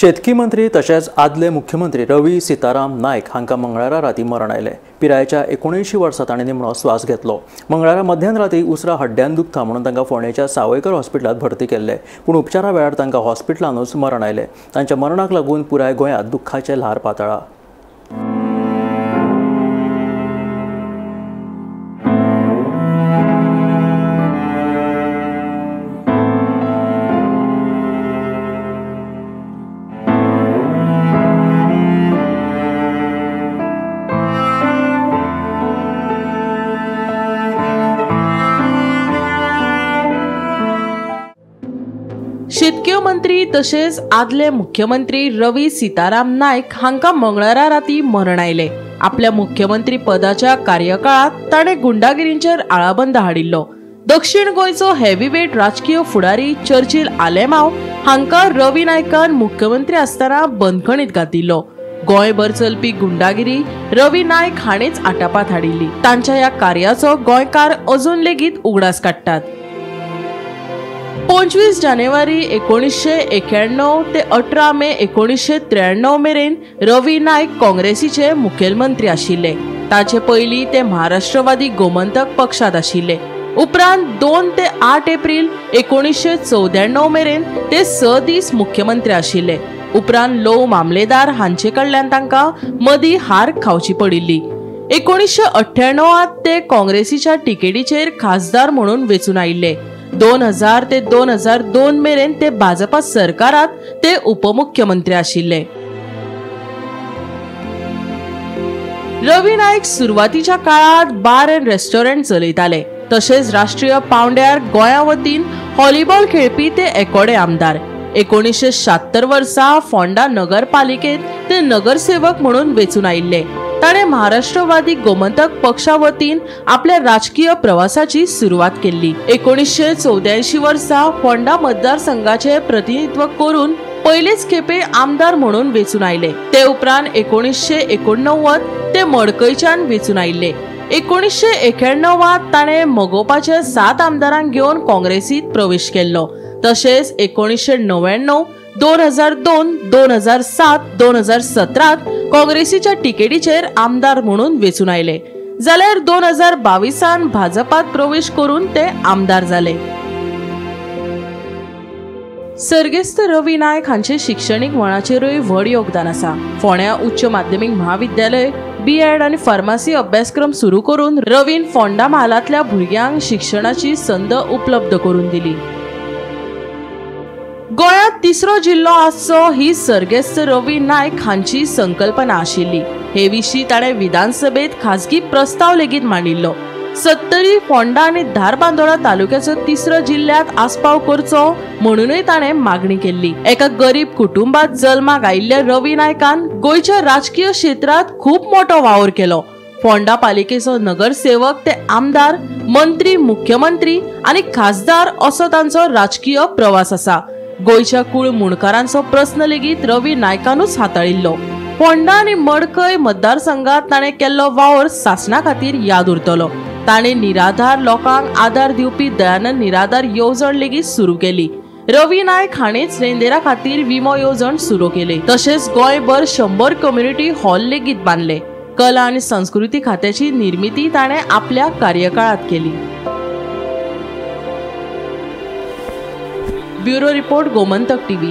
शेतकी मंत्री तशेंच आदले मुख्यमंत्री रवी सीताराम नायक हांकां मंगळारा राती मरण आयलें. पिरायेच्या 79 वर्सां तांणी निमणो स्वास घेतलो. मंगळारा मध्यान राती उसरा हड्ड्यान दुखता म्हणून तांकां फोंडेच्या सावयकर हॉस्पिटलांत भरती केल्ले, पूण उपचारा वेळार तांकां हॉस्पिटलानूच मरण आयलें. तांच्या मरणाक लागून पुराय गोंयांत दुख्खाचें ल्हार पातळ्ळां. शेतकी मंत्री तशेंच आदले मुख्यमंत्री रवी सीताराम नायक हांकां मंगळारा राती मरण आयलें. आपल्या मुख्यमंत्री पदाच्या कार्यकाळांत ताणें गुंडागिरींचेर आळाबंद हाडिल्लो. दक्षिण गोंयचो हेवीवेट राजकीय फुडारी चर्चिल आलेमाव हांकां रवी नायकान मुख्यमंत्री आसतना बंदखणीत घातिल्लो. गोंयभर चलपी गुंडागिरी रवी नायक हाणेंच आटापात हाडिल्ली. तांच्या ह्या कार्याचो गोंयकार अजून लेगीत उगडास काडटात. 25 जानेवारी 1991 ते 18 मे 1993 मेरेन रवी नायक काँग्रेसीचे मुखेलमंत्री आशिल्ले. ताचे पयलीं ते महाराष्ट्रवादी गोमंतक पक्षांत आशिल्ले. उपरांत 2 ते 8 एप्रिल 1994 मेरेन ते 6 दीस मुख्यमंत्री आशिल्ले. उपरांत लोव मामलेदार हांचे कडल्यान तांकां मदीं हार खावची पडिल्ली. 1998 ते काँग्रेसीच्या तिकेटीचेर खासदार म्हणून वेंचून आयिल्ले. 2000 ते 2002 मेरेन ते भाजपा सरकारात ते उपमुख्यमंत्री आशिल्ले. रवी नायक सुरवातीच्या काळात बार अँड रेस्टॉरंट चलयताले. तशेंच राष्ट्रीय पावंड्यार गोंया वतीन व्हॉलीबॉल खेळपी ते एकोडे आमदार. 1976 वर्सा फोंडा नगरपालिकेत ते नगरसेवक म्हणून वेंचून आयिल्ले. ताणें महाराष्ट्रवादी गोमंतक पक्षा वतीन आपल्या राजकीय प्रवासाची सुरवात केल्ली. 1984 वर्सा फोंडा मतदारसंघाचे प्रतिनिधित्व करून पयलेच खेपे आमदार म्हणून वेंचून आयले. ते उपरांत 1989 ते मडकयच्यान वेंचून आयिल्ले. 1991 ताणें मगोपाचे 7 आमदारांक घेवन काँग्रेसीत प्रवेश केल्लो. तशेंच 1999, 2002, 2007, 2017 काँग्रेसीच्या तिकेटीचेर आमदार म्हणून वेंचून आयले. जाल्यार 2022 भाजपात प्रवेश करून ते आमदार जाले. सर्गेस्त रवी नायक हांचे शिक्षणीक मळाचेरूय व्हड योगदान आसा. फोंड्या उच्च माध्यमीक म्हाविद्यालय, बी.एड आनी फार्मासी अभ्यासक्रम सुरू करून रवीन फोंडा म्हालांतल्या भुरग्यांक शिक्षणाची संद उपलब्ध करून दिली. गोंयांत तिसरो जिल्लो आसचो ही सर्गेस्त रवी नायक हांची संकल्पना आशिल्ली. हे विशीं ताणें विधानसभेत खासगी प्रस्ताव लेगीत मांडिल्लो. सत्तरी, फोंडा आनी धारबांदोडा तालुक्याचो तिसरो जिल्ल्यांत आस्पाव करचो म्हणूनय ताणें मागणी केल्ली. एका गरीब कुटुंबात जल्माक आयिल्ल्या रवी नायकान गोंयच्या राजकीय क्षेत्रांत खूब मोटो वावर केलो. फोंडा पालिकेचो नगरसेवक ते आमदार, मंत्री, मुख्यमंत्री आनी खासदार असो तांचो राजकीय प्रवास आसा. गोंयच्या कुळ मुणकारांचो प्रस्न लेगीत रवी नायकानूच हाताळिल्लो. फोंडा आनी मडकय मतदारसंघात ताणें केल्लो वावर सासणा खातीर याद उरतलो. ताणें निराधार लोकांक आदार दिवपी दयानंद निराधार येवजण लेगीत सुरू केली. रवी नायक हाणेंच रेंदेरा खातीर विमो येवजण सुरू केली. तशेंच गोंयभर 100 कम्युनिटी हॉल लेगीत बांदले. कला आनी संस्कृती खात्याची निर्मिती ताणें आपल्या कार्यकाळांत केली. Bureau report, Gomantak TV.